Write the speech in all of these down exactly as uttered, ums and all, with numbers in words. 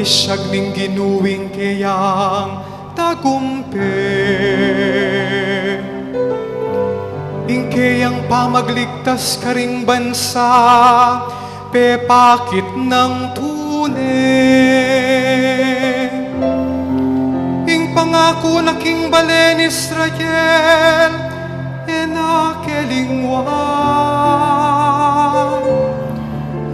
Siag ning Ginu ing keyang tagumpe, ing keyang pamagligtas karing bansa, pepakit nang tune. Ing pangaku na king balen Israel, e na kelingwan.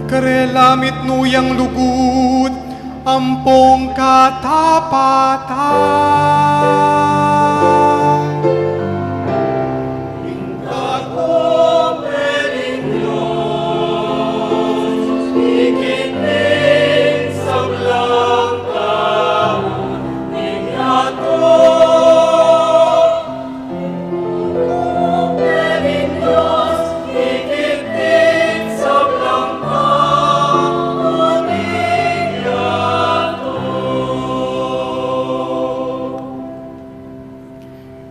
Karela mitmu yang lugud ampong katapatan.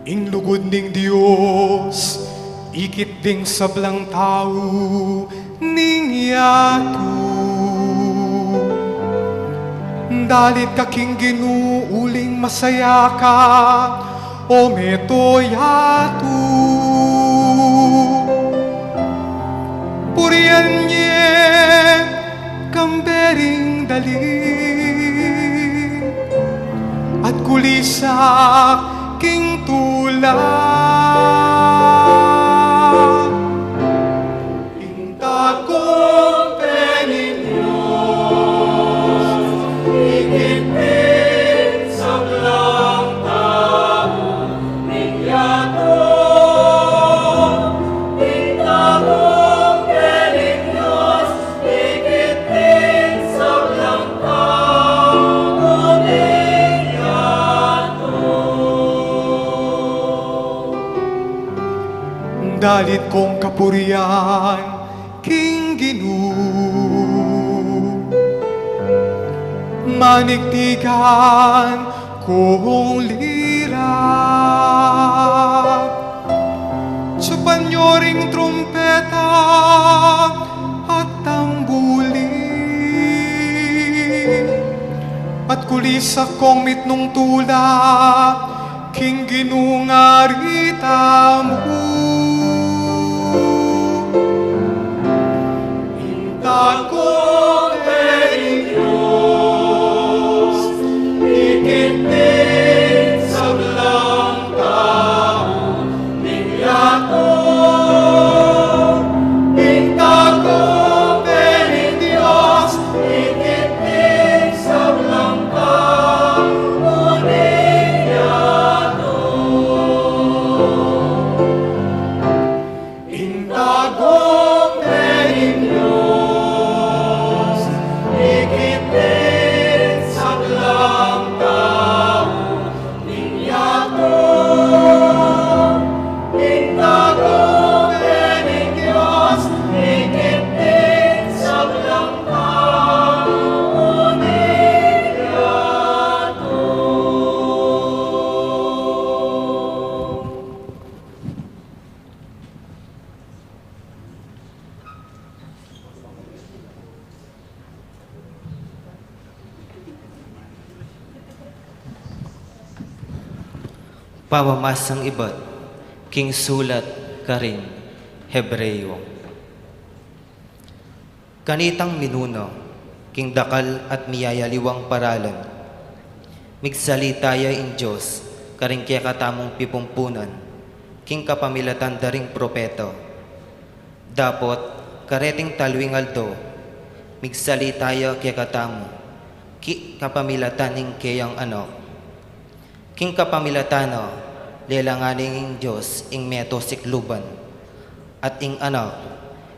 Ing lugud ning Dios ikit ding sablang tau ning yatu. Dalit ka king Ginu uling masaya ka, o meto yatu. Purian ye kambe ring dalit, at kulisak king tula. Ing tagumpe ning Dios, ikit ning sablang tau ning yatu. Ing tagumpe ning Dios, ikit ning sablang tau ning yatu. Dalit kong kapurian king Ginu, manigtigan kong lira. Supan yo ring trumpeta at tambuli, at kulisak kong mitmung tula king Ginung Ari tamu. Ing tagumpe ning Dios, ikit ning sablang tau ning yatu. Ing tagumpe ning Dios, ikit ning sablang tau ning yatu. Ing tagumpe ning Dios, ikit ning sablang tau ning yatu. Ing tagumpe ning Dios, ikit ning sablang tau ning yatu. Pamamasang ibat king sulat karing Hebreo. Kanitang minuna king dakal at miyayaliwang paralan, migsalita ya ing Dios karing kekatamung pipumpunan king kapamilatan da ring propeta. Dapot kareting talwing aldo, migsalita ya kekatamu king kapamilatan ning keyang Anak. King kapamilatan na, lelangan ning Dios ing meto sikluban, at ing Anak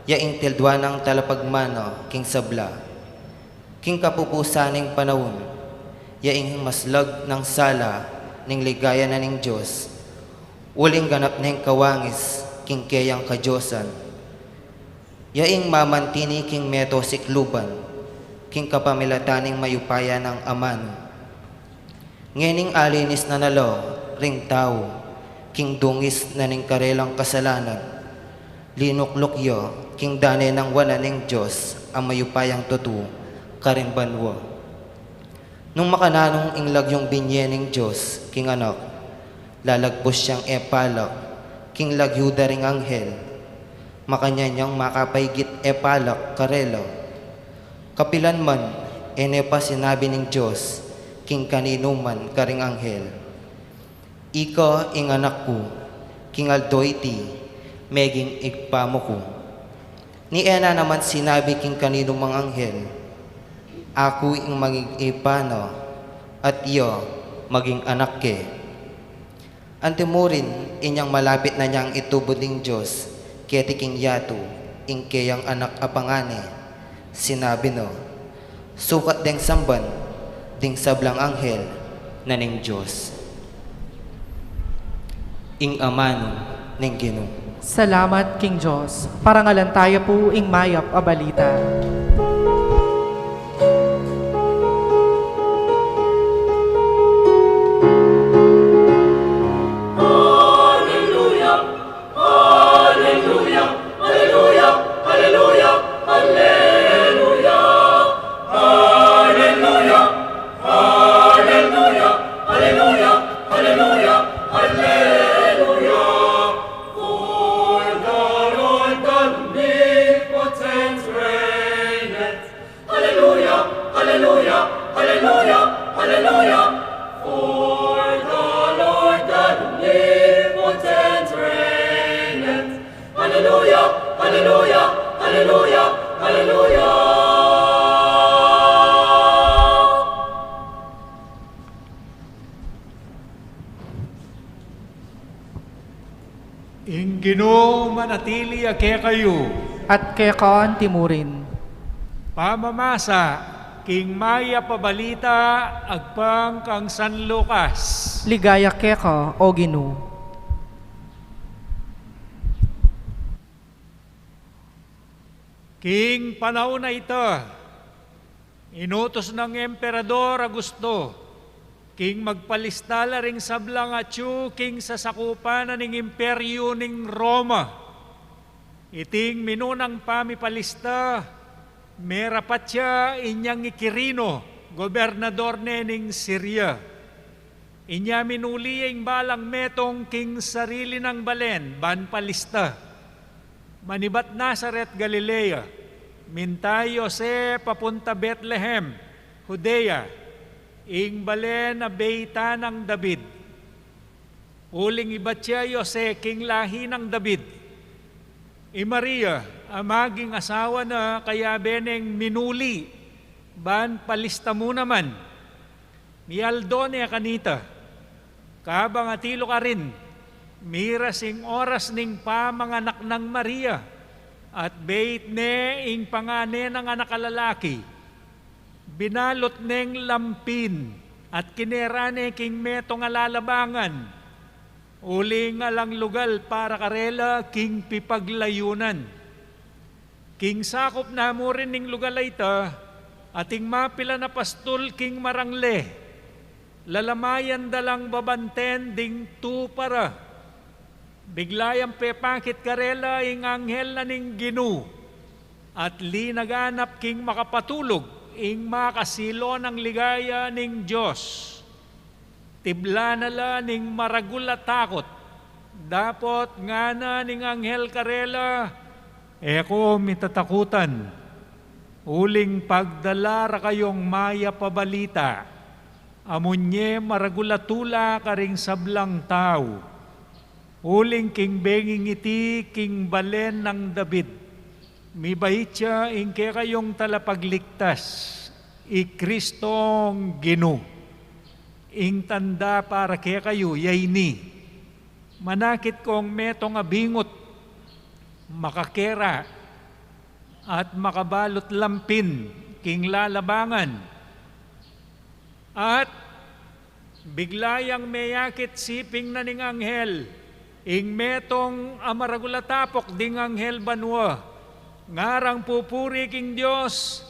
ya ing tildwan nang talapagmana king sabla. King kapupusan ning panaun, ya ing maslag nang sala ning ligaya na ning Dios, uling ganap neng kawangis king keyang kadiosan. Ya ing mamantini king meto sikluban, king kapamilatan ning mayupaya nang amanu. Ngening alinis na na la ring tau king dungis na ning karelang kasalanan, linukluk ya king dane nang wanan ning Dios a mayupayang tutu karing banua. Nung makananu ing lagyung binie ning Dios king Anak, lalagpus yang e palak king lagyu da ring anghel. Makanyan yang makapaigit e palak karela. Kapilan man, e ne pa sinabi ning Dios king kaninuman karing anghel, "Ika ing Anak ku, king aldo iti meging Ibpa mu ku." Ni e na naman sinabi king kaninumang anghel, "Aku ing maging Ibpa na, at iya maging Anak ke." Antimurin, inyang malapit na neng itubud ning Dios keti king yatu ing keyang Anak a pangane, sinabi na, sukat deng samban ding sablang anghel na ning Dios. Ing amanu ning Ginu. Salamat king Dios. Parangalan taya pu ing mayap a balita. Ing Ginu manatili ya kekayu. At keka antimurin. Pamamasa king mayap a balita agpang kang San Lucas. Ligaya keka, o Ginu. King panaun a ita, inutus nang Emperador Augusto king magpalista la ring sablang atyu king sasakupan na ning Imperyu ning Roma. Iting minunang pamipalista, merapat ya inyang i Kirino, gobernador ne ning Siria. Inya minuli ya ing balang metung king sarili nang balen ban palista. Manibat Nazaret, Galilea, minta i Jose papunta Betlehem, Judea, ing balen a beitan nang David. Uling ibat ya i Jose king lahi nang David. I Maria a maging asawa na kayabe neng minuli ban palista mu naman. Mialdo ne kanita. Kabang atilu karin, miras ing oras ning pamanganak nang Maria, at beit ne ing pangane nang anak a lalaki. Binalut neng lampin at kinera ne king metung a lalabangan, uling alang lugal para karela king pipaglayunan. King sakup na mu rin ning lugal a ita, ating mapilan a pastul king marangle. Lalamayan da lang babanten ding tupa ra. Bigla yang pepakit karela ing anghel na ning Ginu, at linaganap king makapatulug ing makasilu nang ligaya ning Dios. Tibla na la ning maragul a takut, dapot ngana ning anghel karela, "E ko mitatakutan, uling pagdala ra kayung mayap a balita, amunye maragul a tula karing sablang tau. Uling king benging iti king balen nang David, mibait ya ing kekayung talapagligtas, i Kristong Ginu. Ing tanda para kekayu ya ini: manakit kong metung a bingut, makakera, at makabalut lampin king lalabangan." At bigla yang meyakit siping na ning anghel ing metung a maragul a tapuk ding anghel banua. Ngarang pupuri king Dios,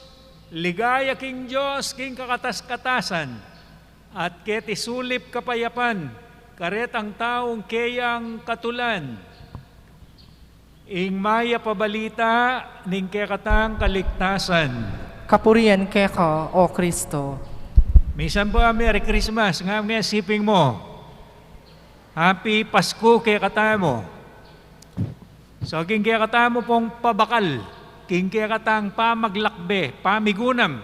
ligaya king Dios king kakatas-katasan, at keti sulip kapayapan karetang taung keyang katulan. Ing mayap a balita ning kekatang kaligtasan. Kapurian keka, O Kristo. Misan pa Merry Christmas, ngana mu siping mu, Happy Pasku kekatamu. So, king kekatamu pung pabakal, king kekatang pamaglakbe, pamigunam,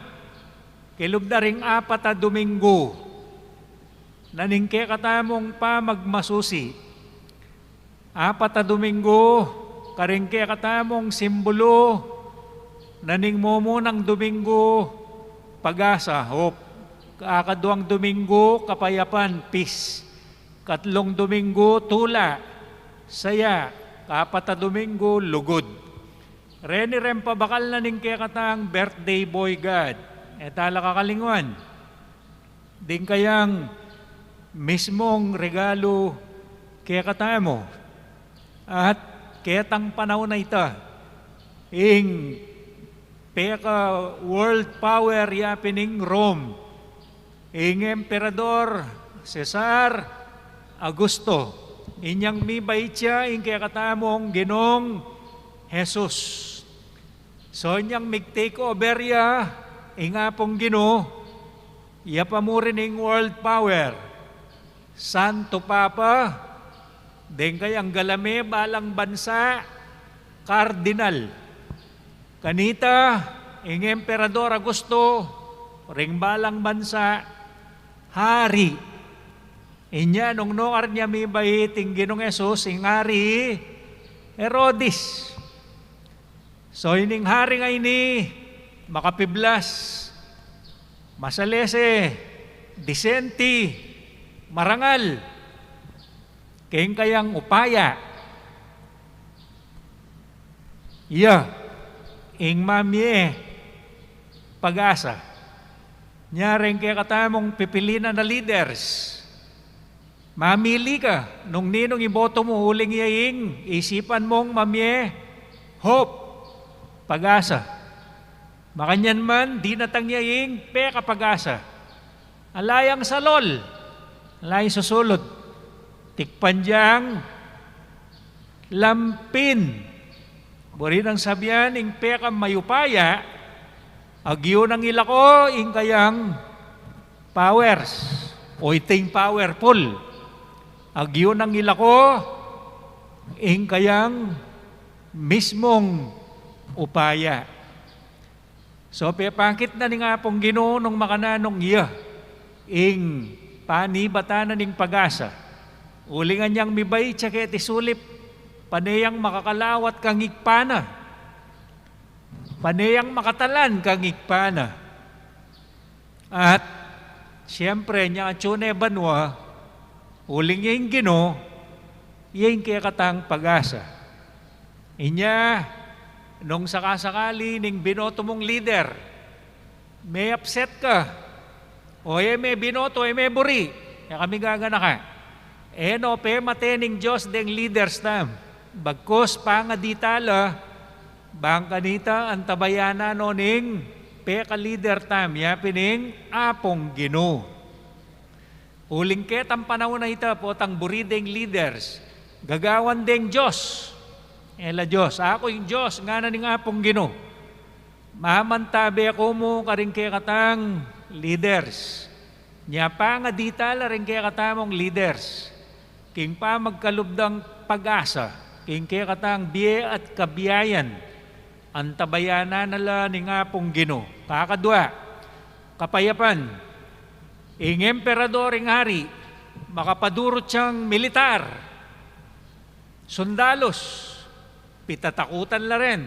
kilub da ring apat a Dominggu na ning kekatamung pamagmasusi. Apat a Dominggu, karing kekatamung simbulu na ning mumunang Dominggu, pag-asa, hope. Kakaduang Dominggu, kapayapan, peace. Katlung Dominggu, tula, saya. Kapat a Dominggu, lugud. Reni reng pabakal na ning kekatang birthday boy God. E tala kakalingwan ding kayang mismung regalu kekatamu. At ketang panaun a ita, ing peka world power ya pin ing Rome, ing Emperador Cesar Augusto, inyang mibait ya ing kekatamung Ginung Jesus. So, inyang mig-take over ya ing Apung Ginu, ya pa mu rin ing world power. Santo Papa, deng kayang galame balang bansa, kardinal. Kanita, ing Emperador Augusto, ring balang bansa, hari. Inya nung nukarin ya mibait ing Ginung Jesus, ing Hari Herodes. So, ining hari a ini, makapiblas, masalese, disenti, marangal, keng kayang upaya. Iya ing mamie pag-asa. Nya reng kekatamung pipilian a leaders. Mamili ka nung ninung iboto mu, uling iya ing isipan mung mamie hope, pag-asa. Makanyan man, dinatang ya ing pekapag-asa. Ala yang salol, ala yang susulut. Tikpan yang lampin. Buri nang sabian, ing pekamayupaya, agyu nang ilako ing kayang powers, o iting powerful. Agyu nang ilako ing kayang mismung upaya. So, pepakit na ning Apung Ginu nung makananu, iya ing panibatan na ning pag-asa. Uling anyang mibait ya keti sulip, pane yang makakalawat kang Ibpa na. Pane yang makatalan kang Ibpa na. At, siyempre, nya atsu ne banua, uling ya ing Ginu, iya ing kekatang pag-asa. Inya, nung sakasakali ning binoto mung leader, me-upset ka, o e me binoto, e me buri, e kami gaganaka. E no pemate ning Dios deng leaders tam. Bagkus pangadi tala, bang kanita antabayanan no ning peka-leader tam, ya pin ing Apung Ginu. Uling ketang panaun a ita, potang buri deng leaders, gagawan deng Dios. E la Dios, aku ing Dios, ngana ning Apung Ginu. Mamantabe ku mu karing kekatang leaders. Nya pangadi tala ring kekatamung leaders, king pamagkalub dang pag-asa king kekatang bie at kabiayan, antabayanan na la ning Apung Ginu. Kakadua, kapayapan. Ing emperador, ing hari, makapadurut yang militar, sundalus, pitatakutan la rin.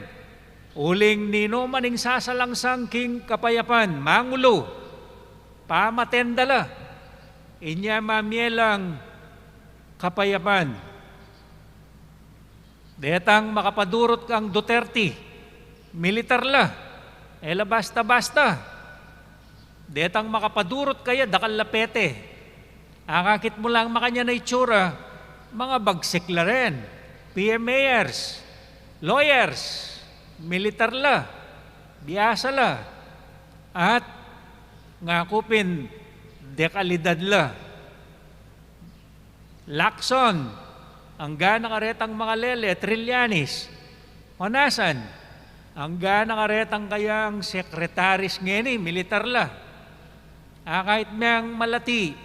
Uling ninu man ing sasalangsang king kapayapan, mangulu, pamaten da la. Inya mamie lang kapayapan. Detang makapadurut kang Duterte, militar la. E la basta-basta. Detang makapadurut kaya, dakal la pete. Akakit mu lang makanyan a itsura, mangabagsik la rin. P M Mayors, lawyers, militar la, biasa la. At ngaku pin, dekalidad la. Lacson, angga na karetang makalele, Trillanes, Honasan, angga na karetang kayang sekretaris ngeni, militar la. Akakit meng malati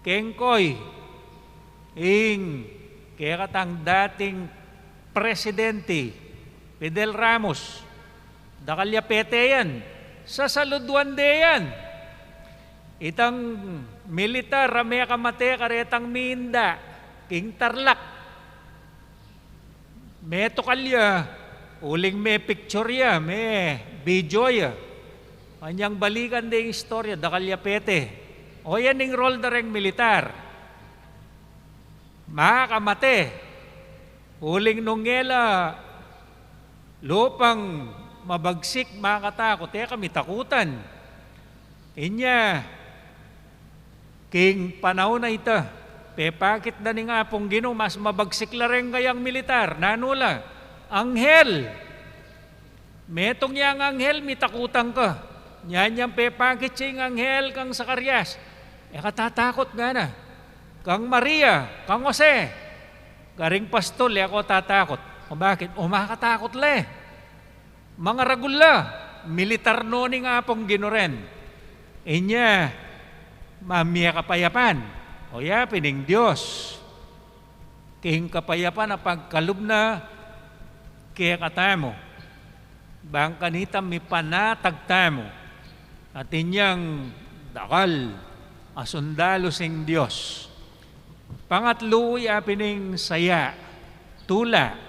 keng koy ing kekatang dating presidente, Fidel Ramos. Dakal ya pete yan. Sasaluduan de yan. Itang militar a mekamate karetang minda king Tarlac. Metukal ya, uling mepicture ya, mevideo ya. Anyang balikan de ing istorya, dakal ya pete. O yan ing role da reng militar. Makamate. Uling nung e la lupang mabagsik, makatakut, e ka mitakutan. Inya, king panaun a ita, pepakit da ning Apung Ginu, mas mabagsik la reng kayang militar. Nanu la? Anghel. Metung yang anghel, mitakutan ka. Nyanyang pepakit ya ing anghel kang Zacarias, e ka tatakut, ngana. Kang Maria, kang Jose, karing pastul, e ko tatakut. O bakit? O makatakut la e. Mangaragul la, militar no ning Apung Ginu ren. Inya, mamie kapayapan. O ya pin ing Dios. King kapayapan a pagkalub na kekatamu, bang kanita mipanatag tamu, at inyang dakal a sundalu sing Dios. Pangatlu, ya pin ing saya, tula.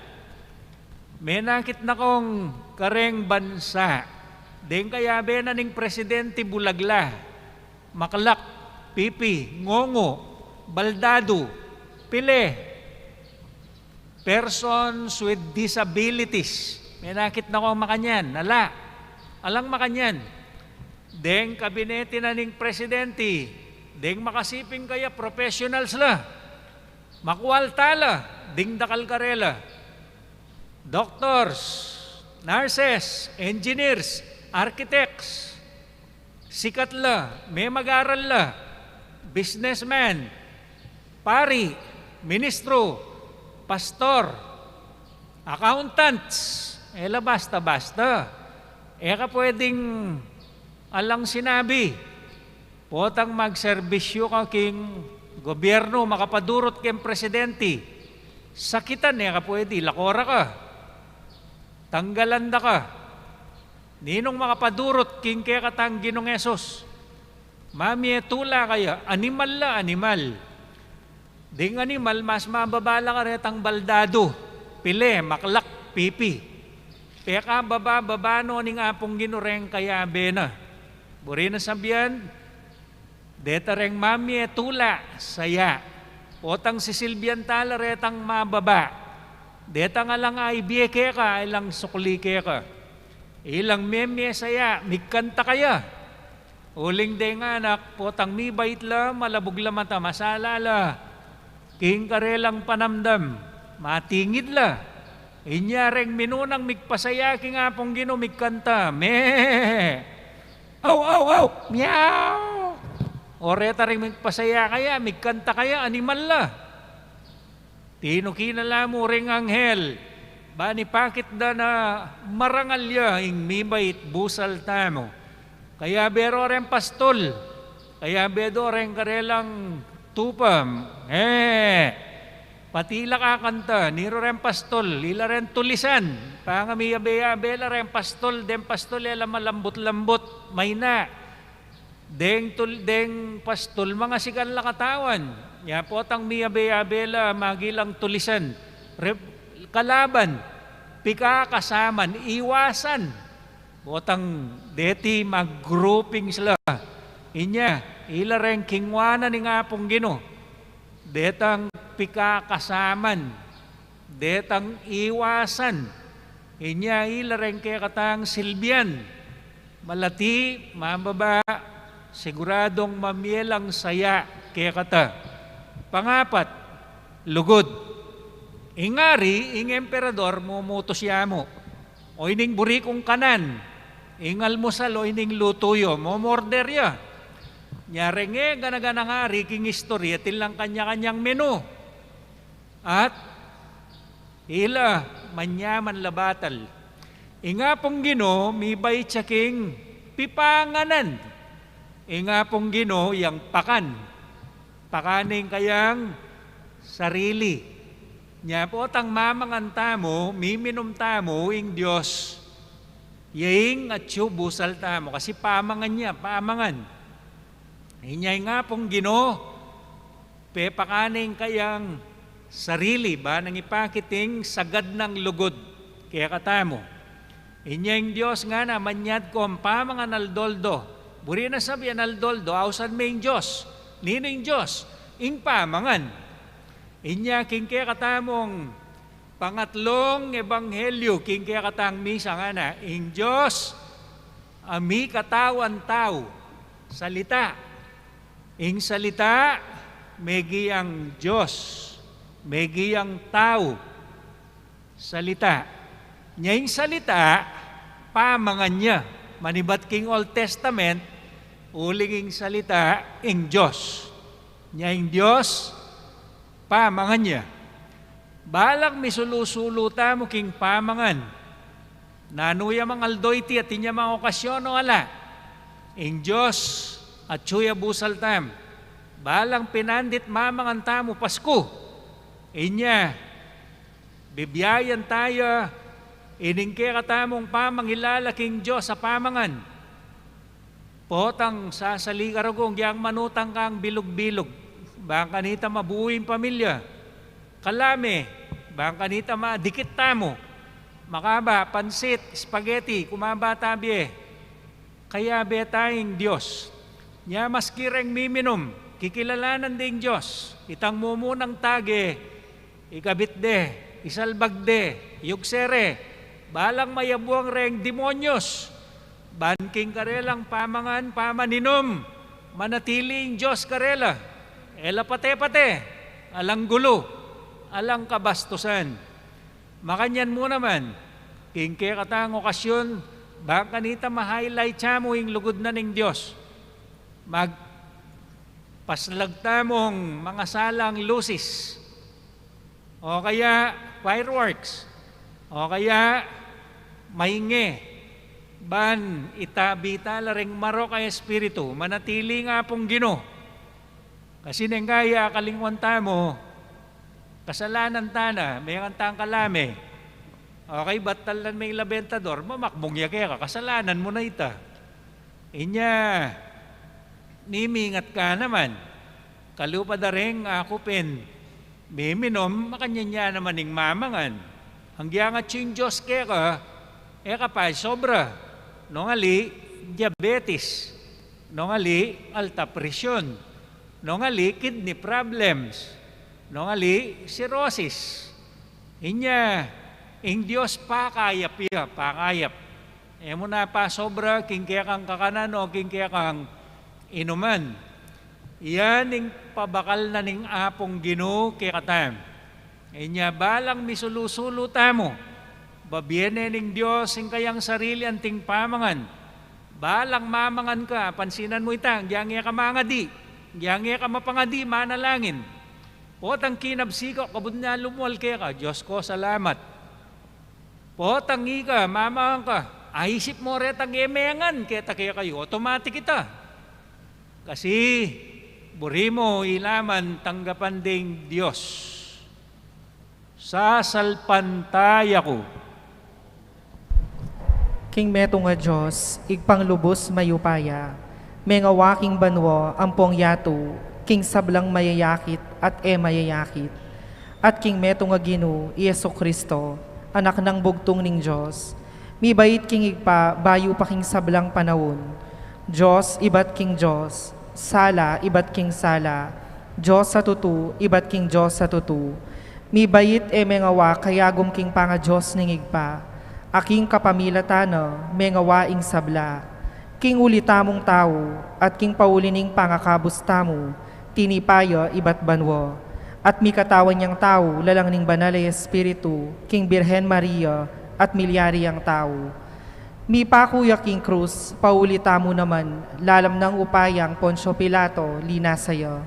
Menakit na kong kareng bansa, deng kayabe na ning presidente, bulag la, maklak, pipi, ngungu, baldadu, pile, persons with disabilities. Menakit na kong makanyan, ala. Alang makanyan. Deng kabinete na ning presidente, deng makasiping kaya, professionals la. Makualta la, ding dakal karela. Doctors, nurses, engineers, architects. Sikat la, memag-aral la, businessman, pari, ministro, pastor, accountants. E la basta-basta. E ka pwedeng alang sinabi. Potang magserbisyu ka king gobyernu, makapadurut keng presidente, sakitan, e ka pwede, lakora ka. Tanggalan da ka. Ninung makapadurut king kekatang Ginung Jesus? Mamie tula kaya, animal la, animal. Ding animal, mas mababa la karetang baldadu, pile, maklak, pipi. Pekababa-baba no ning Apung Ginu reng kayabe na. Buri na sabian, deta reng mamie tula, saya. Potang sisilbian tala retang mababa. Detang alang aibie keka, alang sukli keka. Ilang memie saya, migkanta kaya. Uling deng anak, potang mibait la, malabug la mata, masala la king karelang panamdam, matingid la. Inya reng minunang migpasaya king Apung Ginu, migkanta, me! Aw, aw, aw! Meow! O reta reng migpasaya kaya, migkanta kaya, animal la. Tinuki na la mu ring anghel, ban ipakit da na marangal ya ing mibait busal tamu. Kayabe do reng pastul, kayabe do reng karelang tupa, e, pati la kakanta, niru reng pastul, ila reng tulisan, pangamiyabe-yabe la reng pastul, deng pastul e la malambut-lambut, mayna. Deng tul-, deng pastul, mangasikan la katawan. Nya potang miyabe-yabe la, magilang tulisan, re-, kalaban, pikakasaman, iwasan. Potang deti mag-groupings la. Inya, ila reng kingwanan ning Apung Ginu. Detang pikakasaman, detang iwasan. Inya ila reng kekatang silbian. Malati, mababa, siguradung mamie lang saya kekata. Pangapat, lugud. Ing ari, ing emperador, mumutus ya mu. O ining buri kung kanan, ing almusal, o ining lutu yu, momorder ya. Nya reng e gana-ganang ari king istorya, atin lang kanya-kanyang menu. At ila, manyaman la batal. Ing Apung Ginu, mibait ya king pipanganan. Ing Apung Ginu, yang pakan. Pakan ing kayang sarili. Nya potang mamangan tamu, miminum tamu, ing Dios, ya ing atyu busal tamu. Kasi pamangan ya, pamangan. Inya ing Apung Ginu, pepakan ne ing kayang sarili, ban nang ipakit ing sagad nang lugud kekatamu. Inya ing Dios ngana, manyad kong pamangan aldo-aldo. Buri na sabian aldo-aldo, ausan me ing Dios. Ninu ing Dios? Ing pamangan. Inya king kekatamung pangatlung ebanghelyu, king kekatang misa ngana, ing Dios a mikatawan tau, salita. Ing salita, megiang Dios, megiang tau, salita. Nya ing salita, pamangan ya. Manibat king Old Testament, uling ing salita, ing Dios. Nya ing Dios, pamangan ya. Balang misulu-sulu tamu king pamangan. Nanu ya mang aldo iti, atin ya mang okasyon o ala, ing Dios atyu ya busal tamu. Balang pinandit mamangan tamu Pasku. Inya, bibiayan taya ining kekatamung pamangilala king Dios a pamangan. Potang sasali ka rugung, yang manutang kang bilug-bilug. Bang kanita mabuyu ing pamilya. Kalame, bang kanita madikit tamu. Makaba, pansit, spaghetti, kumaba ta bie. Kayabe ta ing Dios. Nya maski reng miminum, kikilalanan de ing Dios. Itang mumunang tage, ikabit de, isalbag de, yugse re, balang mayabuang reng demonyos. Ban king karelang pamangan, pamaninum, manatili ing Dios karela. E la pate-pate, alang gulu, alang kabastusan. Makanyan mu naman, king kekatang okasyon, bang kanita ma-highlight ya mu ing lugud na ning Dios. Magpaslag tamung mangasalang lusis, o kaya fireworks, o kaya mainge, ban itabi ta la reng marok a espiritu, manatili ing Apung Ginu. Kasi neng kaya kalingwan tamu, kasalanan ta na, mengan tang kalame. Okay, batal nan me ing labentador, mamakbung ya keka, kasalanan mu na ita. Inya, mimingat ka naman. Kalupa da reng aku pin miminum, makanyan ya naman ing mamangan. Agyang atyu ing Dios keka, e ka pa sobra. Nung ali, diabetes. Nung ali, alta presyon. Nung ali, kidney problems. Nung ali, cirrhosis. Inya, ing Dios pakayap ya, pakayap. E mu na pasobra king kekang kakanan o king kekang inuman. Yan ing pabakal na ning Apung Ginu kekatamu. Inya balang misulu-sulu tamu, babie ne ning Dios ing kayang sarili anting pamangan. Balang mamangan ka, pansinan mu ita, agyang e ka mangadi, agyang e ka mapangadi, manalangin. Potang kinabsi ka, kabud na lumual keka, Dios ko, salamat. Potang ika, mamangan ka, aisip mu retang e mengan keta kekayu, automatic ita. Kasi, buri mu, ila man tanggapan ding Dios. Sasalpantaya ku. King metung a Dios, Ibpang lubus mayupaya, mengawa king banua ampong yatu, king sablang mayayakit at e mayayakit, at king metung a Ginu, i Jesucristo, Anak nang bugtung ning Dios, mibait king Ibpa bayu pa king sablang panaun, Dios ibat king Dios, sala ibat king sala, Dios a tutu ibat king Dios a tutu, mibait e mengawa kayagum king pangadios ning Ibpa, a king kapamilatan na mengawa ing sabla. King uli tamung tau, at king pauli ning pangakabus tamu, tinipa ya ibat banua, at mikatawan yang tau lalang ning Banal a Espiritu, king Birhen Maria, at milyari yang tau. Mipaku ya king krus, pauli tamu naman, lalam nang upayang Poncio Pilato, linasa ya.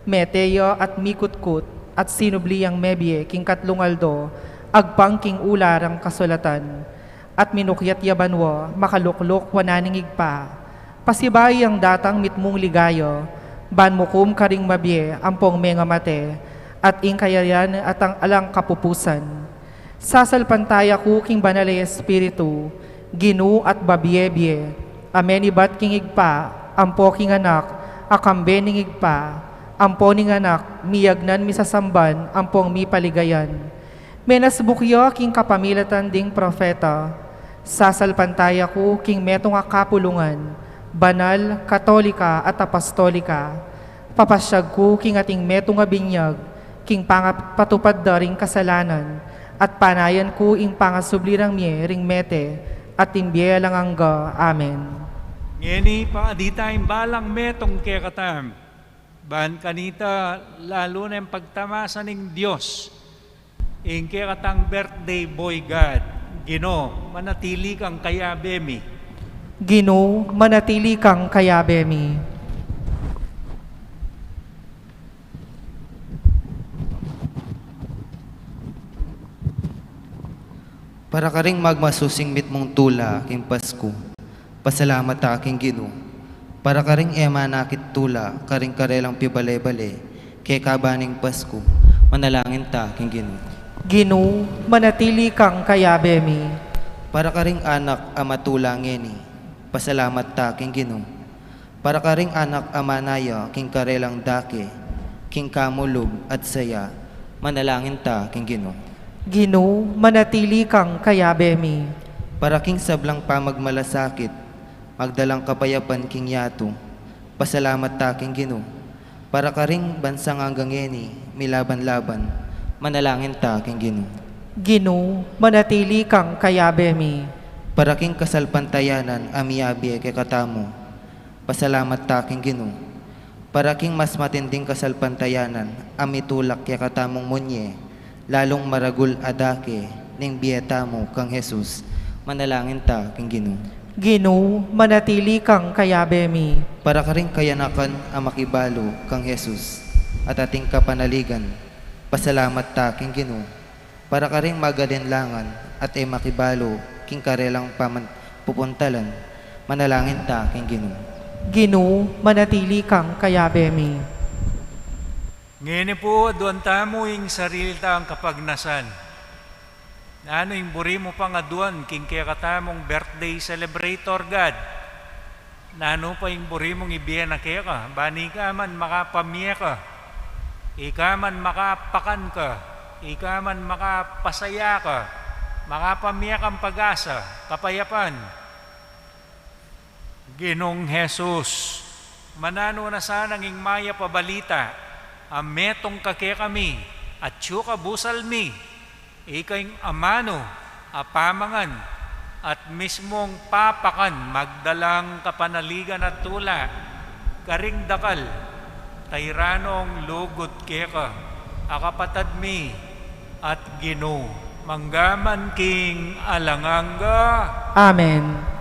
Mete ya at mikutkut, at sinubli yang mebie king katlung aldo, agpang king ula rang kasulatan. At minukyat ya banua, makalukluk wanan ning Ibpa. Pasibayu yang datang mitmung ligaya, ban mukum karing mabie ampong mengamate, at ing kayarian at ang alang kapupusan. Sasalpantaya ku king Banal a Espiritu, Ginu at babie-bie, a menibat king Ibpa, ampo king Anak, a kambe ning Ibpa, ampo ning Anak, miyagnan misasamban, ampong mipaligayan. Menasbuk ya king kapamilatan ding propeta, sasalpantaya ku king metung a kapulungan, banal, katolika, at apostolika. Papasyag ku king ating metung a binyag, king pangapatupad da ring kasalanan, at panayan ku ing pangasubli rang mie ring mete, at ing bie alang angga. Amen. Ngeni, pangadi ta ing balang metung kekatamu. Ban kanita, lalu neng pagtamasa ning Dios ing kekatang birthday boy, God. Ginu, manatili kang kayabe mi. Ginu, manatili kang kayabe mi. Para karing magmasusing mitmung tula king Pasku, pasalamat ta king Ginu. Para karing e manakit tula karing karelang pibale-bale kekaba ning Pasku, manalangin ta king Ginu. Ginu, manatili kang kayabe mi. Para karing anak a matula ngeni, pasalamat ta king Ginu. Para karing anak a manaya king karelang dake, king kamulug at saya, manalangin ta king Ginu. Ginu, manatili kang kayabe mi. Para king sablang pamagmalasakit, magdalang kapayapan king yatu, pasalamat ta king Ginu. Para karing bansang anggang ngeni milaban-laban, manalangin ta king Ginu. Ginu, manatili kang kayabe mi. Para king kasalpantayanan a miyabe kekatamu, pasalamat ta king Ginu. Para king mas matinding kasalpantayanan a mitulak kekatamung munye, lalung maragul a dake ning bie tamu kang Jesus, manalangin ta king Ginu. Ginu, manatili kang kayabe mi. Para karing kayanakan a makibalu kang Jesus at ating kapanaligan, pasalamat ta king Ginu. Para karing magalinlangan at e makibalu king karelang paman-, pupuntalan, manalangin ta king Ginu. Ginu, manatili kang kayabe mi. Ngeni pu, aduan tamu ing sarili tang kapagnasan. Nanu ing buri mu pang aduan king kekatamung birthday celebrator, God? Nanu pa ing buri mung ibie na keka, ban ika man makapamie ka, ika man makapakan ka, ika man makapasaya ka, makapamie kang pag-asa, kapayapan? Ginung Jesus, mananu na sana ing mayap a balita a metung ka kekami, atyu ka busal mi, ika ing amanu a pamangan at mismung papakan, magdalang kapanaligan at tula karing dakal, tairanong lugud keka a kapatad mi at Ginu, manggaman king alang angga. Amen.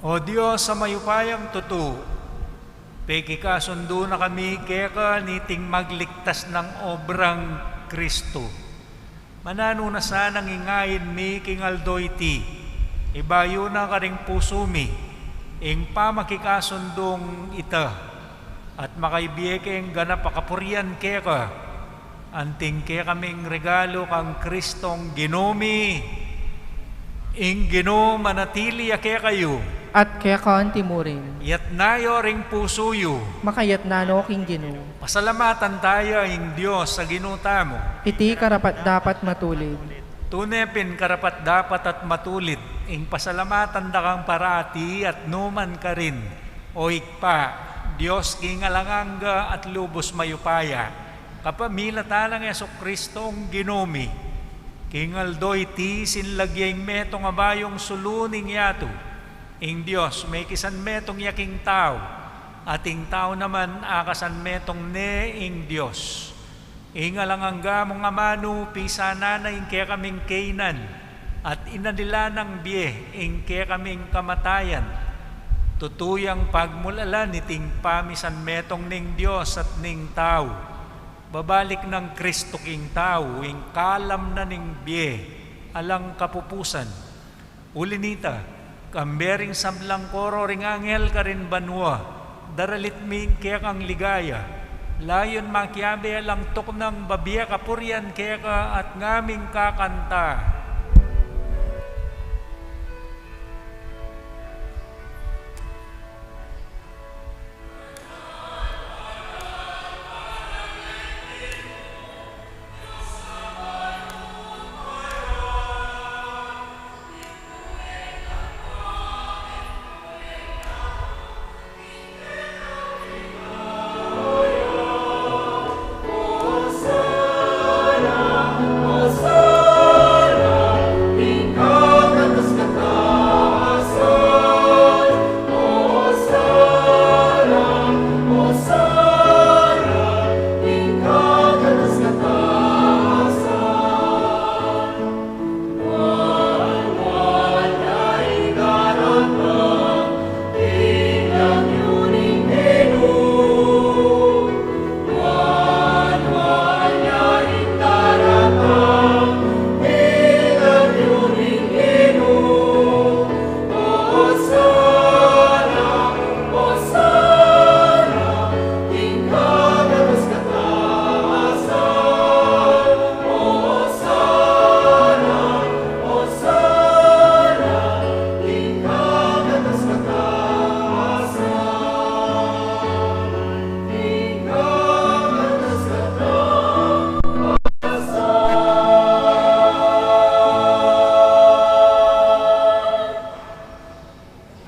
O Dios a mayupayang tutu, pekikasundu na kami keka niting magligtas nang obrang Kristu. Mananu na sanang ingayin mi king aldo iti, ibayu na karing pusu mi ing pamakikasundung ita, at makaibie keng ganap a kapurian keka, anting kekaming regalu kang Kristong Ginu mi. Ing Ginu manatili ya kekayu. At keka anti murin. Yatna yu ring pusu yu. Makayatna no king Ginu. Pasalamatan taya ing Dios a Ginu tamu. Iti karapat-dapat matulid. Tune pin karapat-dapat at matulid ing pasalamatan da kang parati at numan karin, O Ibpa, Dios king alang angga at lubus mayupaya, kapamilatan nang Jesu-Kristong Ginu mi. King aldo iti sinlag ya ing metung a bayung sulu ning yatu, ing Dios mekisanmetung ya king tau, at ing tau naman akasanmetung ne ing Dios. Ing alang angga mung Amanu, pisanan na ing kekaming kainan, at inanila nang bie ing kekaming kamatayan. Tutu yang pagmulalan iting pamisanmetung ning Dios at ning tau. Babalik nang Kristu king tau, ing kalam na ning bie alang kapupusan. Uli nita, kambe ring sablang koro ring anghel karin banua, daralit mi ing kekang ligaya, layun makiabe alang tuknang babie kapurian keka at ngaming kakanta.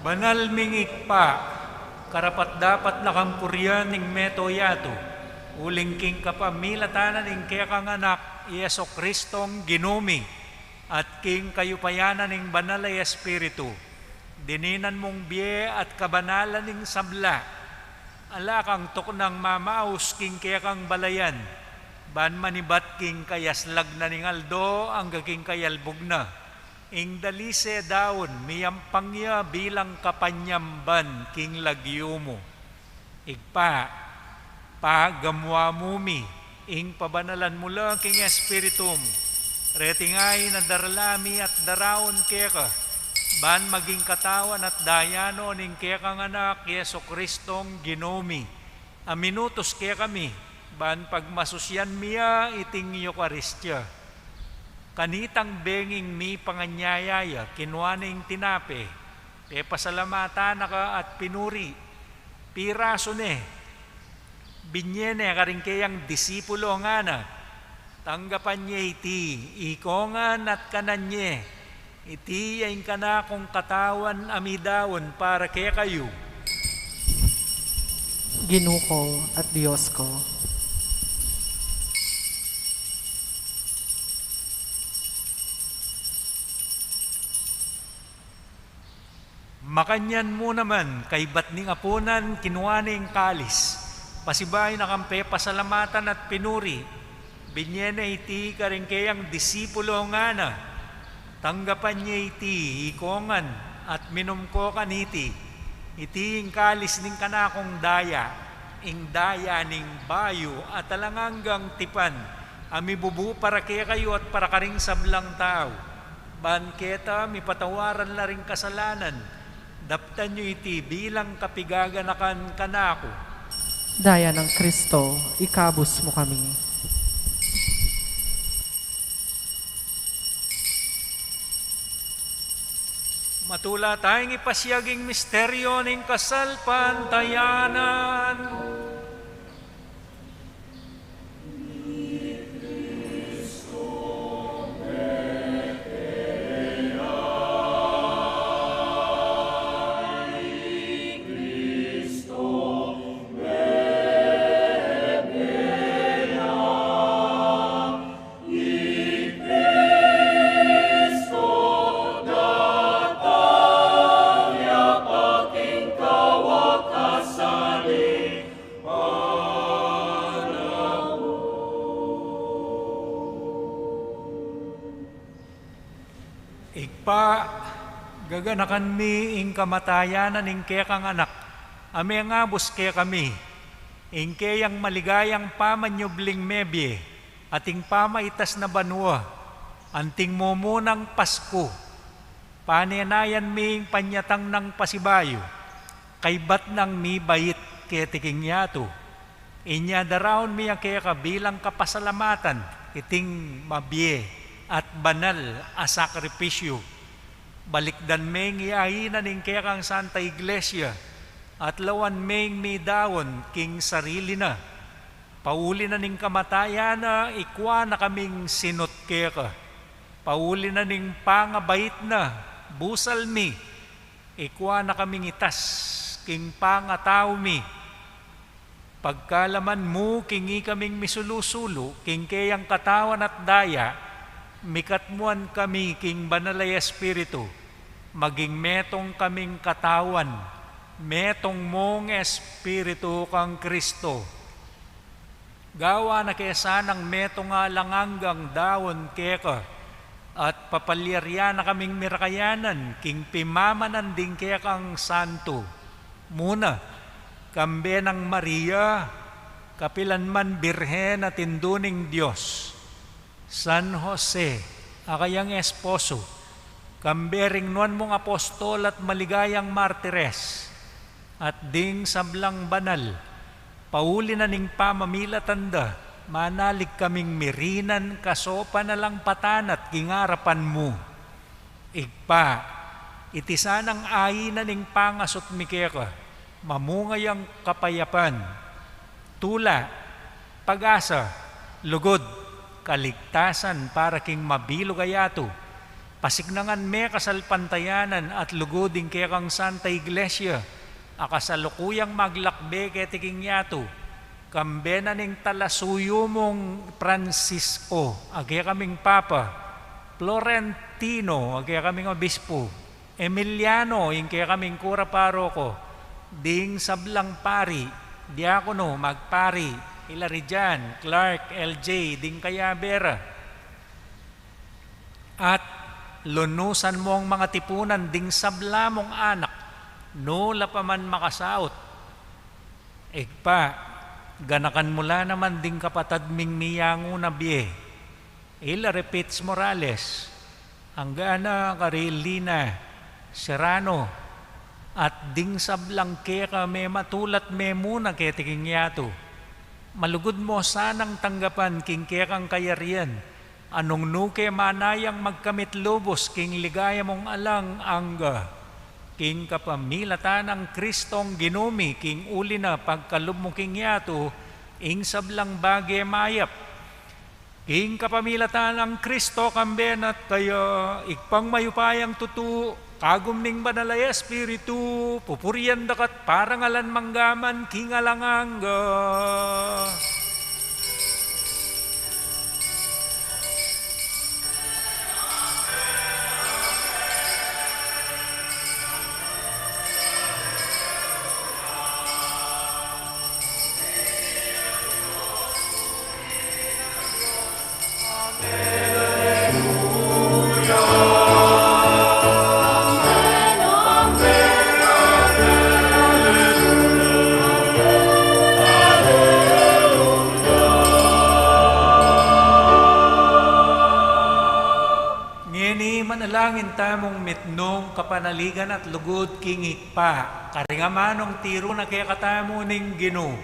Banal ming Ibpa, karapat-dapat na kang purian ing meto yatu, uling king kapamilatan na ning kekang Anak, Jesu-Kristong Ginu mi, at king kayupayan na ning Banal a Espiritu, dininan mung bie at kabanalan ing sabla. Ala kang tuknang mamaus king kekang balayan, ban manibat king kayaslag na ning aldo angga king kayalbug na. Ing dalise daun, miyampang ya bilang kapanyamban king lagyu mu. Ibpa, pagamuan mu mi ing pabanalan mu la king Espiritu mu. Reti ngeni darala mi at daraun keka, ban maging katawan at daya no ning kekang Anak, Jesu-Kristong Ginu mi, a minutus kekami, ban pagmasusyan mi ya iting Eukaristia. Kanitang benging mipanganyaya ya, kinua ne ing tinape, pepasalamatan na ka at pinuri, pirasu ne, binie ne karing keyang disipulo, ngana: Tanggapan ye iti ikongan at kanan ye, iti ya ing kanakung katawan a midaun para kekayu. Ginu ku at Dios ku. Makanyan mu naman, kaybat ning apunan, kinua ne ing kalis, pasibayu na kang pepasalamatan at pinuri, binie ne iti karing keyang disipulo, ngana: Tanggapan ye iti ikongan At minum ko kaniti, iti ing kalis ning kanakung daya, ing daya ning bayu at alang anggang tipan, a mibubu para kekayu at para karing sablang tau. Ban keta mipatawaran la ring kasalanan, daptan yu iti bilang kapigaganakan kanaku. Daya nang Kristo, ikabus mu kami. Matula tayang ipasiag ing misteryo ning kasalpantayanan. Ibpa, gaganakan mi ing kamatayan ning kekang Anak, a mengabus kekami, ing keyang maligayang pamanyubling mebie, at ing pamaitas na banua, anting mumunang Pasku. Panenayan mi ing panyatang nang pasibayu, kaybat nang mibait keti king yatu. Inya daraun mi ya keka bilang kapasalamatan iting mabie at banal a sakripisyu. Balikdan meng iyain na ning kekang Santa Iglesia, at lawan meng midaun king sarili na. Pauli na ning kamatayan na, ikua na kaming sinut keka. Pauli na ning pangabait na, busal mi, ikua na kaming itas king pangatau mi. Pagkalaman mu king ikaming misulu-sulu king keyang katawan at daya, mikatmuan kami king Banal a Espiritu, maging metung kaming katawan, metung mung Espiritu kang Kristo. Gawa na ke sanang metung a alang anggang daun keka, at papalyarian na kaming mirakayanan king pimamanan ding kekang santu, muna, kambe nang Maria, kapilan man Birhen at Indu ning Dios, San Jose, a kayang esposo, kambe ring nuan mung apostol at maligayang martires, at ding sablang banal, pauli na ning pamamilatan da, manalig kaming mirinan kasaupan alang patanat king arapan mu. Ibpa, iti sanang ain na ning pangasut mi keka, mamunga yang kapayapan, tula, pag-asa, lugud, kaligtasan para king mabilug a yatu. Pasignangan me kasalpantayanan at lugud ing kekang Santa Iglesia, a kasalukuyang maglakbe keti king yatu, kambe na ning talasuyu mung Francisco, a kekaming Papa, Florentino, a kekaming Obispo, Emiliano, ing kekaming kura paroko, ding sablang pari, diakono, magpari, Hilarijan, Clark, L J, ding kayabe ra. At lunusan mung mangatipunan ding sabla mung anak, nu la pa man makasaut. Ibpa, ganakan mu la naman ding kapatad ming miyangu na bie, ila re Fitz Morales, anggana kari Lina Serrano, at ding sablang keka mematulat me muna keti king yatu. Malugud mu sanang tanggapan king kekang kayarian, a nung nu ke manayang magkamit lubus king ligaya mung alang angga. King kapamilatan nang Kristong Ginu mi, king uli na pagkalub mu king yatu, ing sablang bage mayap. King kapamilatan nang Kristo, kambe na at kaya, Ibpang mayupayang tutu, kagum ning Banal a Espiritu, pupurian da ka at parangalan mangga man king alang angga. Manalangin tamung mitmung kapanaligan at lugud king Ibpa, karing amanung tiru na kekatamu ning Ginu.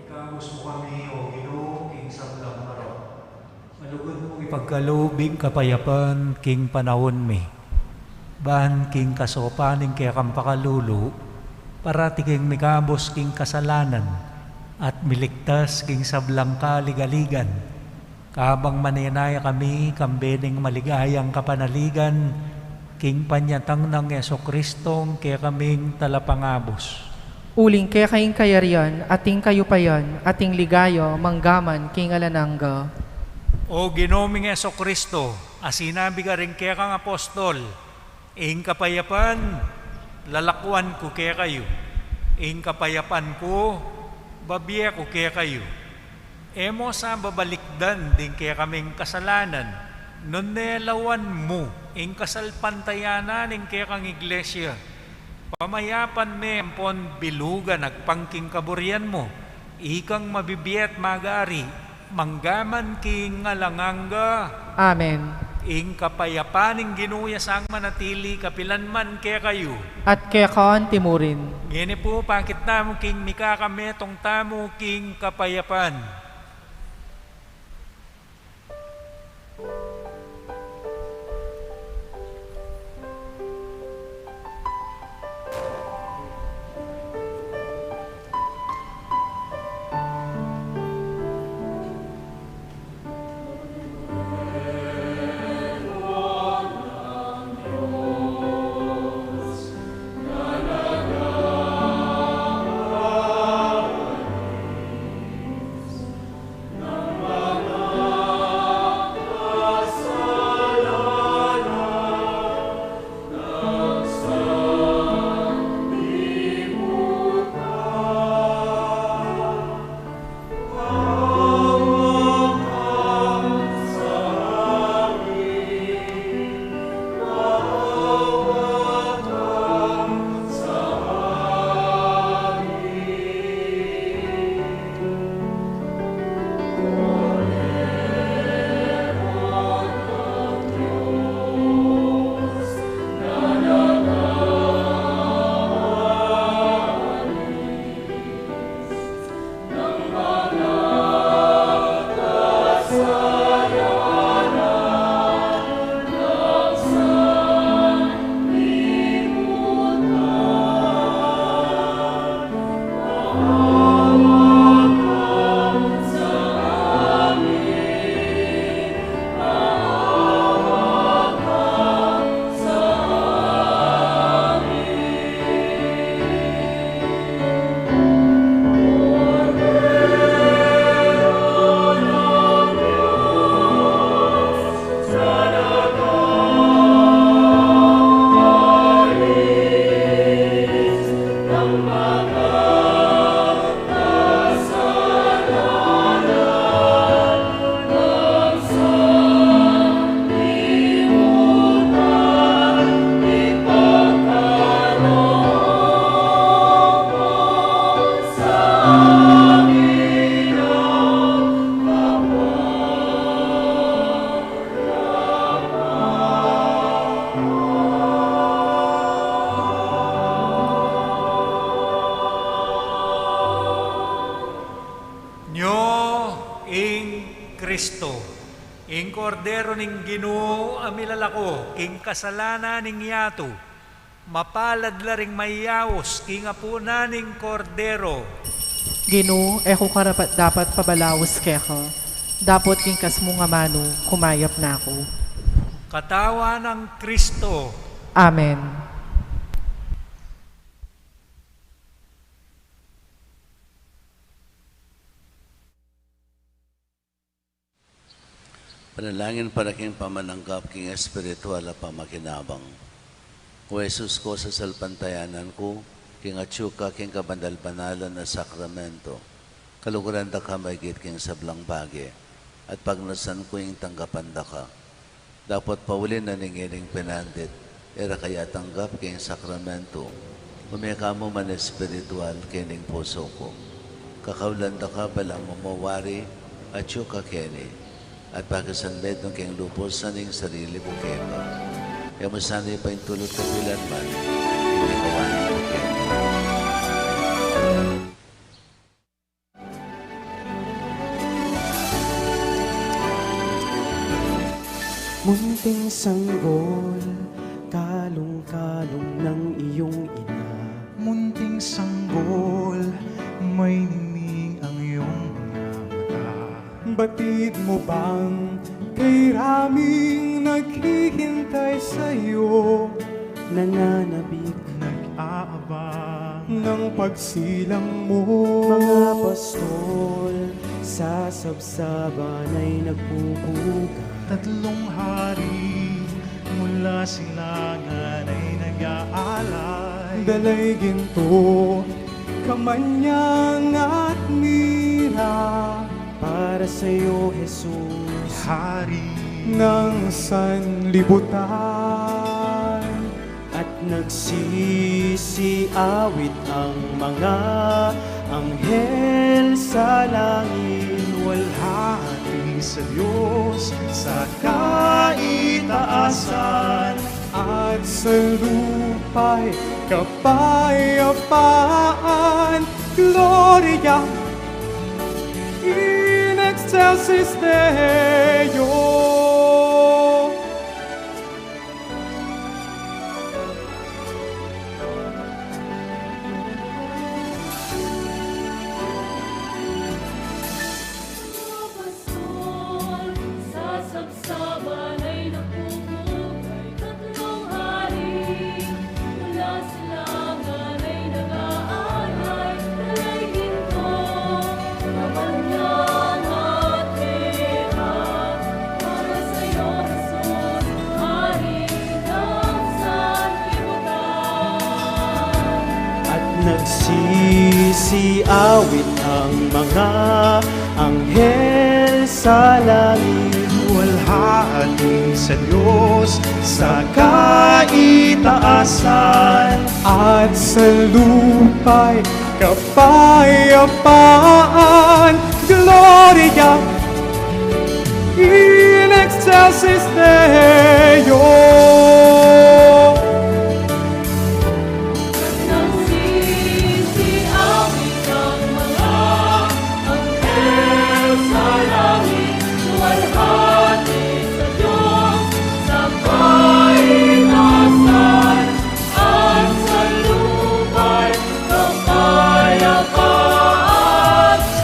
Ikabus mu kami, O Ginu, king sablang marok. Malugud mung ipagkalub ing kapayapan king panaun mi. Ban king kasaupan ning kekang pakalulu, parati kaming mikabus king kasalanan, at miligtas king sablang kaligaligan. Kabang manenaya kami, kambe ning maligayang kapanaligan, king panyatang nang Jesucristong kekaming Talapangabus. Uling keka ing kayarian, at ing kayupayan, at ing ligaya, manggaman king alang angga. O Ginu ming Jesucristo, a sinabi karing kekang apostol, ing kapayapan, lalakwan ku kekayu. Ing kapayapan ku, babie ku kekayu. E mu sa babalikdan ding kekaming kasalanan, nune lawan mu ing kasalpantayanan ning kekang iglesia. Pamayapan me ampon bilugan agpang king kaburian mu, ikang mabibie at mag-ari, manggaman king alang angga. Amen. Ing kapayapan ning Ginu ya sang manatili kapilan man kekayu. At keka antimurin. Ngeni pu, pakit tamu king mikakametung tamu king kapayapan. Ing Kordero ning Ginu a milalako king kasalanan ning yatu. Mapalad la ring mayaus king apunan ning Kordero. Ginu, e ku karapat-dapat pabalaus keka, dapot king ikasmu ngan amanu, kumayap na ku. Katawan nang Kristo. Amen. Panalangin para king pamananggap king espiritual a pamakinabang. O Jesus ku, sasalpantayanan ku, king atyu ka king kabanal-banalan a sakramento, kaluguran da ka maigit king sablang bage, at pagnasan ku ing tanggapan da ka. Dapot pauli na ning ining pinandit, e ra ka ya tanggap king sakramento, ume ka mu man espiritual king pusu ku. Kakaulan da ka balang mumawari, atyu ka keni, at pakisanmetung king lubus na ning sarili ku keka. E mu sana ipaintulut kapilan man ing kawani ku keni. Munting sanggol, kalung-kalung ng iyong ina. Munting sanggol, may ningning ang iyong mga mata. Batid mo bang kay raming naghihintay sa'yo? Nananabik, nag-aabang ng pagsilang mo. Mga pastol sa sabsaban ay nagbubuga. Tatlong hari mula silangan ay nag-aalay. Dala'y ginto, kamanyang at mira. Para sa'yo, Jesus, Hari ng sanlibutan. At nagsisiawit ang mga anghel sa langit. Luwalhati sa Diyos sa kaitaasan. At sa lupa'y kapayapaan. Gloria in excelsis Deo. Sa sabsaban ay nagpupugay tatlong hari, mula silangan ay nag-aalay, dala'y ginto, kamanyang at mira, para sa'yo, Jesus, Hari ng sanlibutan. At nagsisiawit ang mga anghel sa langit. Luwalhati sa Diyos sa kaitaasan. At sa lupa'y kapayapaan. Gloria in excelsis Deo. Nagsisiawit ang mga anghel sa langit, luwalhati sa Diyos sa kaitaasan, at sa lupa'y kapayapaan.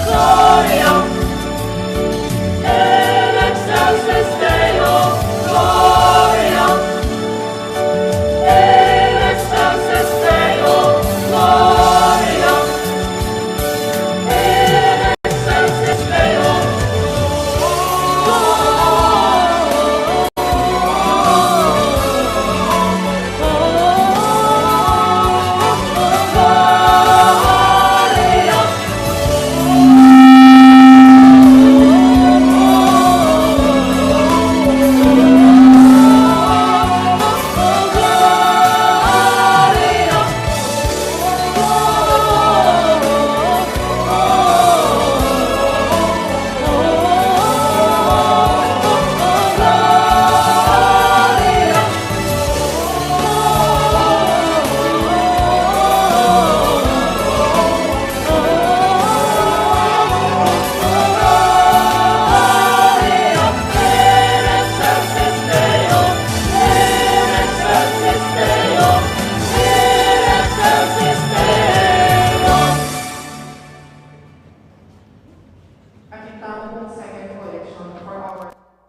Gloria in excelsis Deo, Gloria.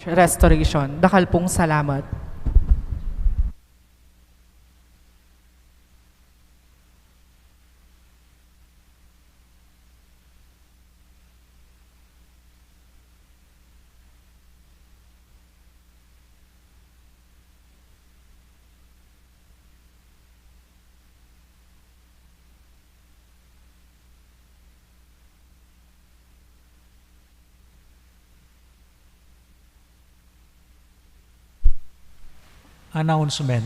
Restoration. Dakal pung salamat. Announcement.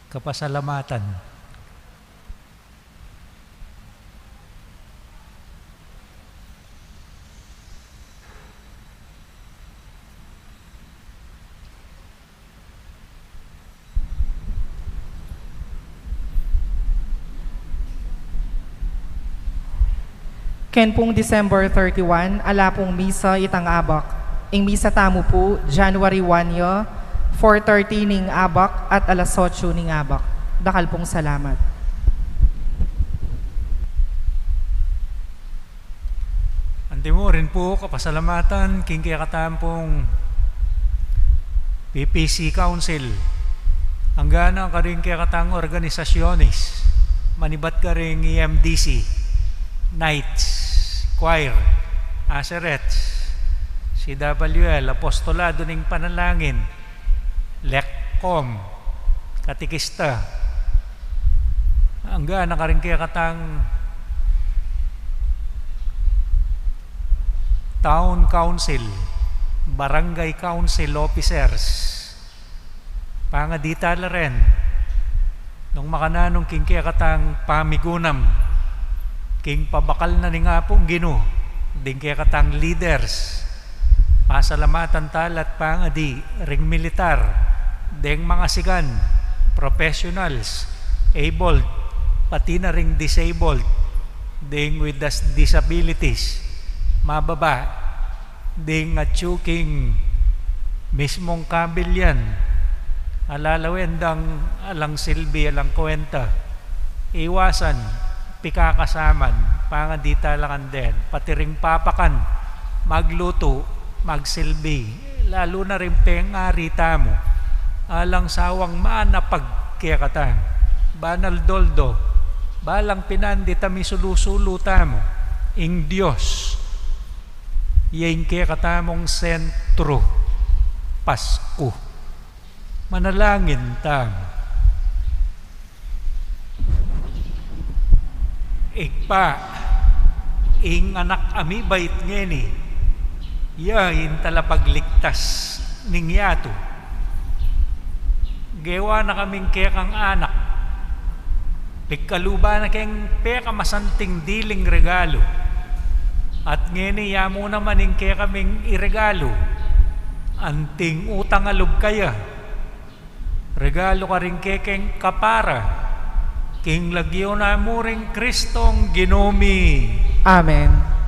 Kapasalamatan. Ken pung December thirty-one, ala pung misa itang abak. Ing misa tamu pu, January one ya, four thirty ning abak at alas otso ning abak. Dakal pung salamat. Antimu rin pu kapasalamatan king kekatang pung P P C Council. Anggana karing kekatang organisasyones, manibat karing E M D C, Knights, Choir, Acerets, C W L, Apostolado ning Panalangin, Lecom, Katikista, anggana karing kekatang Town Council, Barangay Council Officers, pangadi tala rin nung makananu king kekatang pamigunam king pabakal na ning Apung Ginu, ding kekatang leaders, pasalamatan tala at pangadi ring militar, ding mangasigan, professionals, abled, pati na ring disabled, ding with dis-, disabilities, mababa, ding atyu king mismung kabilyan, alalawen dang alang silbi, alang kwenta, iwasan pikakasaman, pangadi tala kandin, pati ring papakan, maglutu, magsilbi, lalu na ring pengari tamu, alang sawang manapag kekatang banal doldo, balang pinandit a misulu-sulu tamu, ing Dios, ya ing kekatamung sentru, Pasku. Manalangin tamu. Ibpa, ing anak a mibait ngeni, ya ing talapagligtas ning yatu. Gewa na kaming kekang anak, pigkaluban na keng pekamasanting diling regalu. At ngeni ya mu naman ing kekaming iregalu, anting utang a lub kaya, regalu karing kekeng kapara, king lagyu na mu ring Kristong Ginu mi. Amen.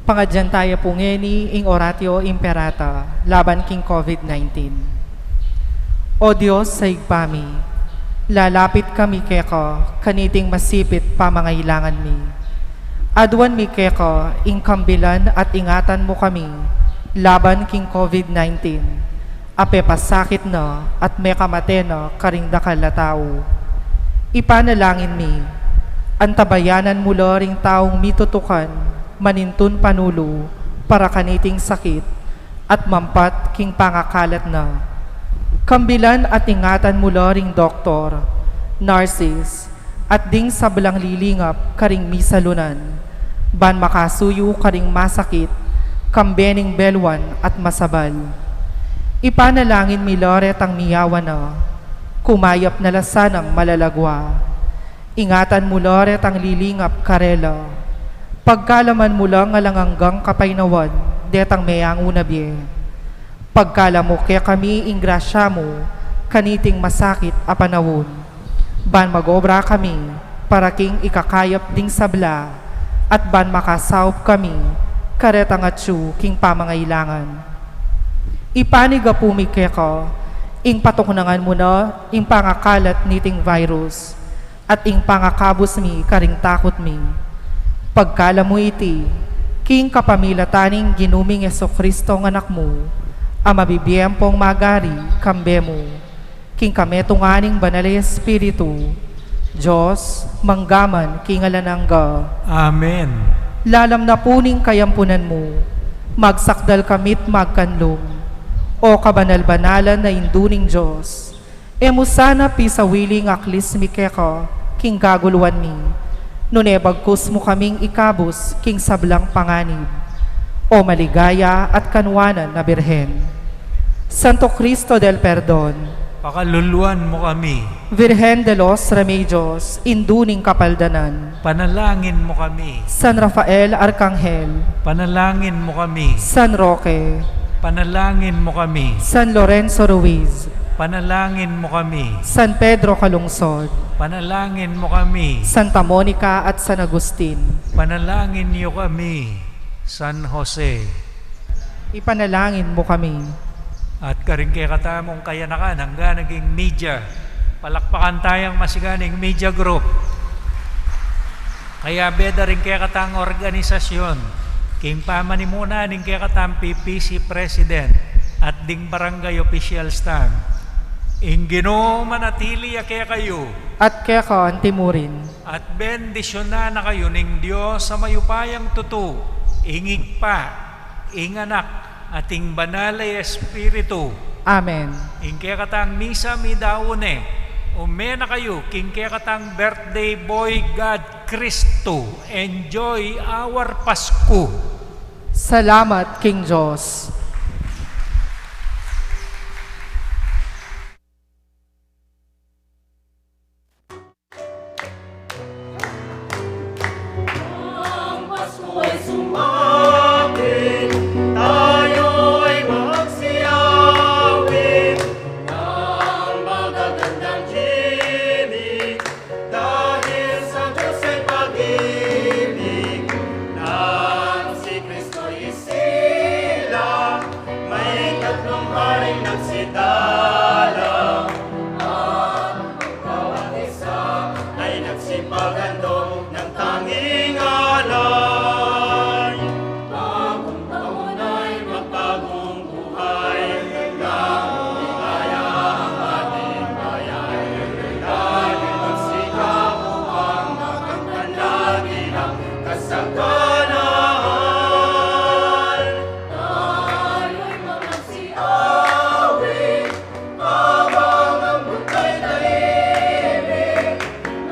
Pangadyan taya pu ngeni ing Oratio Imperata laban king COVID nineteen. O Dios a Ibpa mi, lalapit kami keka kaniting masipit pamangailangan mi. Aduan mi keka ing kambilan at ingatan mu kami laban king COVID nineteen a pepasakit na at mekamate na karing dakal a tau. Ipanalangin mi, antabayanan mu la ring taung mitutukan manintun panulu para kaniting sakit at mampat king pangakalat na. Kambilan at ingatan mu la ring doktor, nurses, at ding sablang lilingap karing misalunan, ban makasuyu karing masakit, kambe ning belwan at masabal. Ipanalangin mi la retang miyawan na, kumayap na la sanang malalagwa. Ingatan mu la retang lilingap karela. Pagkalaman mu lang alang anggang kapaynawan detang meyangu na bie. Pagkalub mu kekami ing grasya mu kaniting masakit a panaun, ban mag-obra kami para king ikakayap ding sabla, at ban makasaup kami karetang atyu king pamangailangan. Ipanyawad mi keka ing patuknangan mu na ing pangakalat niting virus, at ing pangakabus mi karing takut mi. Pagkalub mu iti, King kapamilatan ning Ginu ming Jesucristo a Anak mu, a mabibie ampong magari kambe mu, king kametungan ning Banal a Espiritu, Dios, mangga man king alang angga. Amen. Lalam na pu ning kayampunan mu, magsakdal kami't magkanlung, O kabanal-banalan a Indu ning Dios, e mu sana pisawili ing aklis mi keka king kaguluan mi, nune bagkus mu kaming ikabus king sablang panganib, O maligaya at kanwanan a Birhen. Santo Cristo del Perdon, pakaluluan mu kami. Virgen de los Remedios, Indu ning Kapaldanan, panalangin mu kami. San Rafael Arkanghel, panalangin mu kami. San Roque, panalangin mu kami. San Lorenzo Ruiz, panalangin mu kami. San Pedro Calungsod, panalangin mu kami. Santa Monica at San Agustin, panalangin yu kami. San Jose, ipanalangin mu kami. At karing kekatamung kayanakan, angga na king media. Palakpakan tayang masiga ning media group. Kayabe da ring kekatang organisasyon, king pamanimunan ning kekatang P P C President at ding barangay officials tang. Ing Ginu manatili ya kekayu. At keka antimurin. At bendisyunan na kayu ning Dios a mayupayang tutu, ing Ibpa, ing Anak, at ing Banal a Espiritu. Amen. Ing kekatang misa midaun ne, ume na kayu king kekatang birthday boy God Kristo. Enjoy our Pasko. Salamat king Dios. Ang Pasko ay sumapit, tayo ay magsiyawi ng magagandang himig, dahil sa Diyos ay pag-ibig, nang si Kristo'y isilang, may tatlong haring nagsidalang, at bawat isa ay nagsipaghandog ng tanging alay. Bagong taon ay magbagong buhay. Ligaya ang ating bayan. Dahil magsikap upang makamtan natin ang kasaganaan. Tayo'y magsiawi. Habang ang munda'y tahimik,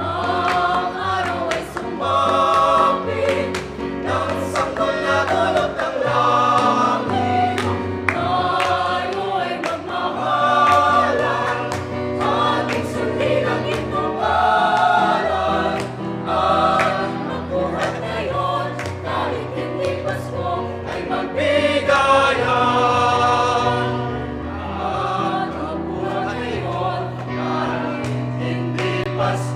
ang araw ay sumapit, nang sanggol na dulot ng langit, tayo ay magmahalan, ating sundin ang iyong tunggalan, at magbuhat ngayon, kahit hindi Pasko, ay magbigayan. At magbuhat ngayon, kahit hindi Pasko,